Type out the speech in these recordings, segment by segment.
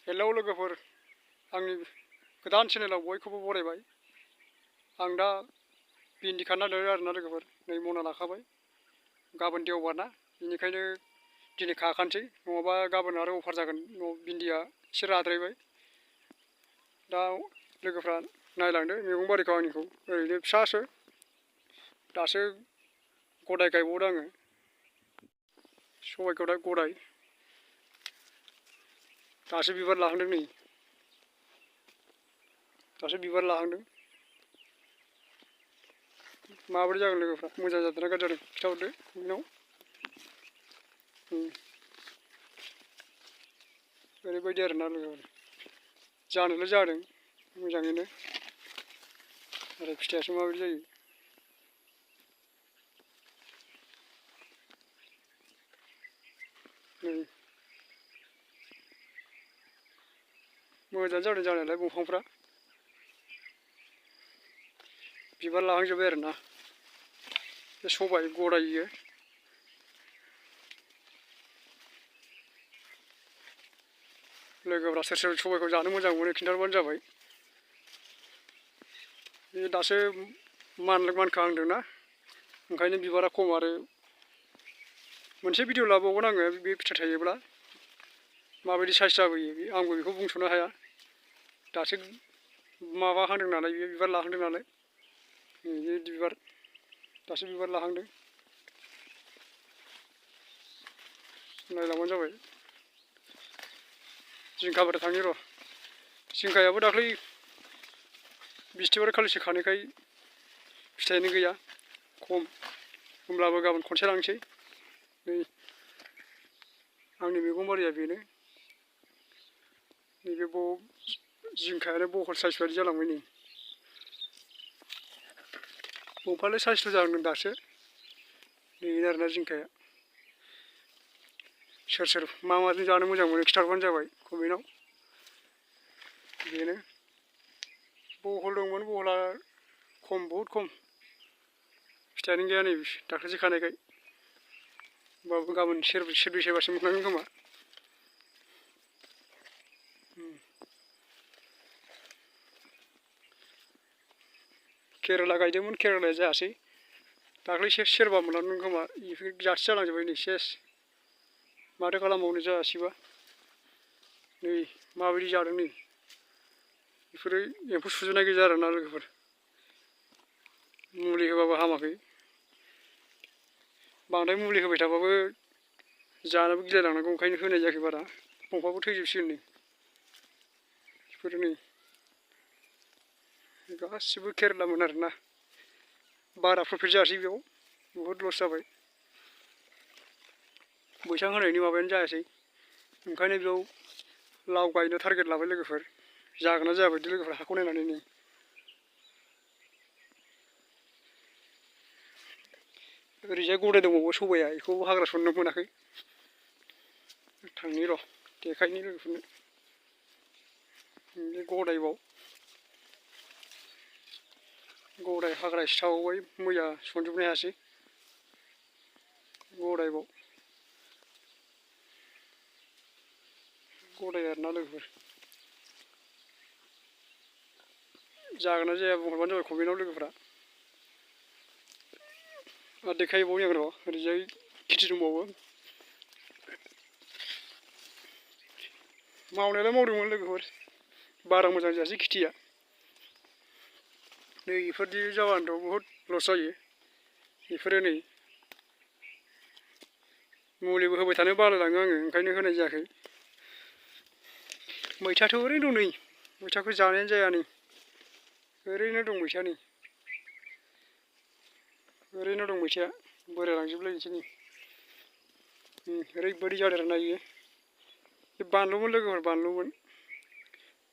Hello लोगोफोर, आंनि गोदान चेनेलाव बयखौबो बरायबाय। आं दा भिन्दि खानो नागिरदों आरोना लोगोफोर। नै मना लाखाबाय, गाबोन देवबार ना, बेनिखायनो दिनै खाखानोसै, नङाबा गाबोन आरो अफार जागोन। भिन्दिया एसे राद्रायबाय। दा लोगोफ्रा नायलांदो मैगं बारिखौ आंनिखौ, ओरैनो फिसासो, दासो गदाय गायबावदों आङो। सबायखौ दा गदाय दासो बिबार लाहांदों, नै दासो बिबार लाहांदों। माबोरै जागोन लोगोफ्रा, मोजां जादोंना गाज्रि जादों खिथाहरदो कमेन्टआव। ओरैबायदि आरोना लोगोफोर, जानोलाय जादों मोजाङैनो, आरो फिथाइयासो माबायदि जायो। मोजां जादों जानायालाय दंफांफ्रा, बिबार लाहांजोब्बाय आरोना। बे सबाय गदाय इयो। लोगोफ्रा सोर सोर सबायखौ जानो मोजां मोनो खिन्थाहरबानो जाबाय। बे दासो मानखाहांदोंना, ओंखायनो बिबारा खम। आरो मोनसे भिडिअ लाबावगोन आङो, बे फिथाइ थायोब्ला माबायदि साइज जाबोयो, आंबो बेखौ बुंस'नो हाया। दासो माबाहांदों नालाय, बेयो बिबार लाहांदों नालाय, बे बिबार दासो बिबार लाहांदों, नायलांबानो जाबाय। जिंखा बारि थांनि र', जिंखायाबो दाख्लै बिस्थिबार खालिसो खानायखाय फिथाइयानो गैया, खम। होमब्लाबो गाबोन खनसे लांसै। नै आंनि मैगं बारिया बेनो। नैबे जिंखायानो बहल साइज बायदि जालांबाय। नै दंफांआलाय साइजल' जाहांदों दासो। बेनो आरोना जिंखाया। सोर सोर मा माजों जानो मोजां मोनो खिथाहरबानो जाबाय कमेन्टआव। बेनो बहल दंमोन, बहला खम, बहुद खम, फिथाइयानो गैया। नै दाख्लैसो खानायखाय, होमबाबो गाबोन सेरब्रै सेरबासो मोनलांगोन खोमा। केरेला गायदोंमोन, केरेलाया जायासै। दाख्लै सेरबा मोनलांदों खोमा, बेफोर जाथि जालांजोब्बाय। नै सेस, माथो खालामबावनो जायासैबा। नै माबायदि जादों, नै बेफोरो एम्फौ सुजोबनाय गोजा आरोना लोगोफोर, मुलि होबाबो हामाखै। बांद्राय मुलि होबाय थाबाबो जानोबो गिलायलांनांगौ, ओंखायनो होनाय जायाखै बारा। दंफांआबो थैजोबसिगोन नै बेफोरो। नै गासिबो केरेलामोन आरोना, बारा प्रफिट जायासै बेयाव, बहुद लस जाबाय। बैसां होनायनि माबायानो जायासै, ओंखायनो बेयाव लाव गायनो टारगेट लाबाय लोगोफोर। जागोन ना जाया बायदि लोगोफोर, हाखौ नायनानै। नै ओरैजाय गदाय दंबावो सबाया, बेखौ हाग्रा सननो मोनाखै। थांनि र', देखायनि लोगोफोरनो। बे गदायबाव, गदाय हाग्रा एसे थाबावबाय, मैया सनजोबनो हायासै। गदायबाव, गदाय आरोना लोगोफोर। जागोन ना जाया बुंहरबानो जाबाय कमेन्टआव लोगोफ्रा। आरो देखायबावनि आं र', ओरैजाय खेथि दंबावो। मावनायालाय मावदोंमोन लोगोफोर, बारा मोजां जायासै खेथिया। नै बेफोरदि जाबानोथ' बहुद लस जायो। बेफोरो नै मुलिबो होबाय थानो बालायलाङो आङो, ओंखायनो होनाय जायाखै। मैथायाथ' ओरैनो दं। नै मैथाखौ जानायानो जाया। नै ओरैनो दं मैथाया, नै ओरैनो दं मैथाया, बोरायलांजोबलायनोसै। नै ओरैबायदि जादों आरोना बेयो। बे बानलुमोन लोगोफोर, बानलुमोन।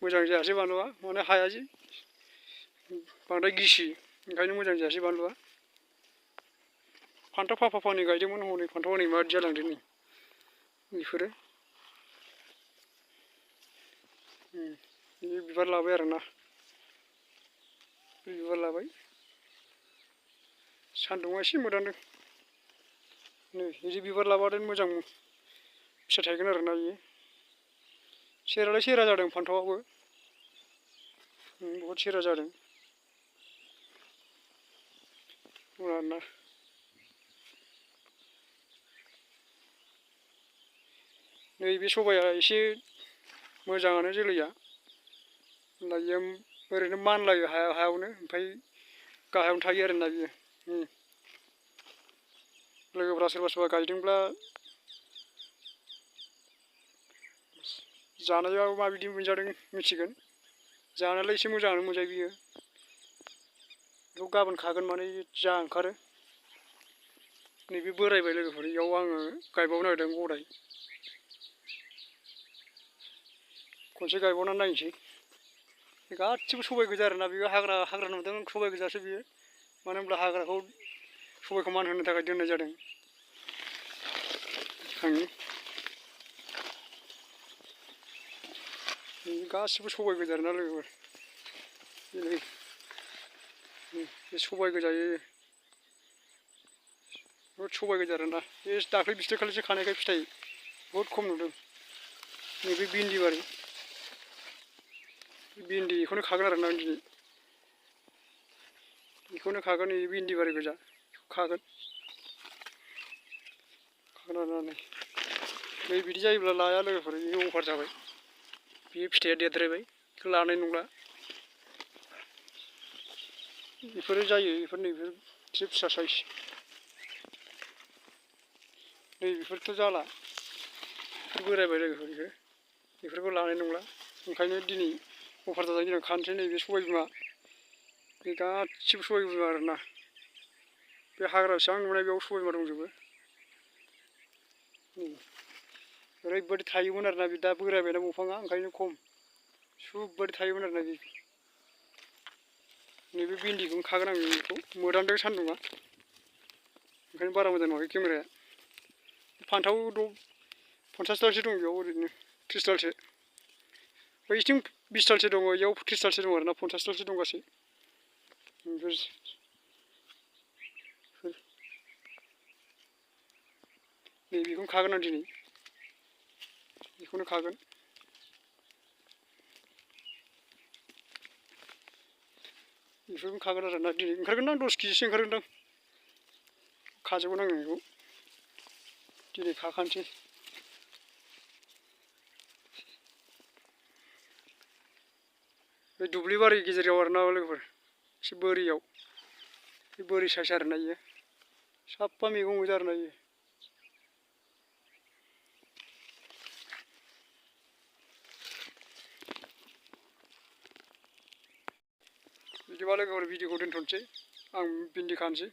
मोजां जायासै बानलुआ, माने हाया जे बांद्राय गिसि, ओंखायनो मोजां जायासै बानलुआ। फान्थाव फांफा फांनै गायदोंमोन, हनै फान्थावआ नै माबायदि जालांदों। नै बेफोरो बे बिबार लाबाय आरोना, बिबार लाबाय। सान्दुंआ एसे मोदानदों। नै बिदि बिबार लाबाथाय मोजां फिथाइ थायगोन आरोना बेयो। सेहेरालाय सेहेरा जादों फान्थावआबो बहुद सेहेरा जादों आरोना नैबे सबाइया एसे मोजाङानो जोलैया दायो ओरैनो मानलायो हायावनो ओमफ्राय गाहायावनो थायो आरोना बियो लोगोफ्रा सोरबा सोरबा गायदोंब्ला जानायाव माबायदि मोनजादों मिथिगोन जानायालाय एसे मोजाङानो मोनजायो बियो बेखौ गाबोन खागोन माने जा ओंखारो नैबे बोरायबाय लोगोफोर इयाव आङो गायबावनो नागिरदों गदाय खनसे गायबावनानै नायनोसै गासिबो सबाइ गोजा आरोना बेयो हाग्रा नुदों सबाइ गोजासो बियो मानो होनब्ला हाग्राखौ सबाइखौ मान होनो थाखाय दोननाय जादों आंनि गासिबो सबाइ गोजा आरोना लोगोफोर बे सबाइ गोजायै बहुद सबाइ गोजा आरोना बे दाख्लै बिस्थिखालिसो खानायखाय फिथाइ बहुद खम नुदों नैबे भिन्दि बारि भिन्दि बेखौनो खागोन आरोना दिनै बेखौनो खागोन नै भिन्दि बारि गोजा खागोन आरोना नै बिदि जायोब्ला लाया लोगोफोर बेयो अभार जाबाय बेयो फिथाइया देरद्रायबाय बेखौ लानाय नंला बेफोरो जायो बेफोर नैबेफोर एसे फिसा साइज नै बेफोरथ' जाला बेफोर बोरायबाय लोगोफोर बेफोरखौ लानाय नंला ओंखायनो दिनै अभार जाजानो गिनां खानोसै नैबे सबाइ बिमा बे गासिबो सबाइ बिमा आरोना बे हाग्रा बेसेबां नुनाय बेयाव सबाइ बिमा दंजोबो ओरैबायदि थायोमोन आरोना बे दा बोरायबायना दंफाङा ओंखायनो खम सुबबायदि थायोमोन आरोना बे नैबे भिन्दिखौनो खागोन आं बेखौ मोदानदों सान्दुंआ ओंखायनो बारा मोजां नुवाखै केमेराया फान्थाव 50 दालसो दं बेयाव ओरैनो 30 दालसो बैथिं 20 दालसो दङ इयाव 30 दालसो दङ आरोना 50 दालसो दं गासै नै बेखौनो खागोन आं दिनै बेखौनो खागोन बेफोरखौनो खागोन आरोना दिनै ओंखारगोनदां 10 केजिसो ओंखारगोनदां खाजोबगोन आङो बेखौ दिनै खाखानोसै बे दुब्लि बारि गेजेराव आरोना लोगोफोर एसे बोरियाव बे बोरि साइस आरोना इयो साफा मैगं गोजा आरोना इयो बिदिबा लोगोफोर भिडिअखौ दोनथ'नोसै आं भिन्दि खानोसै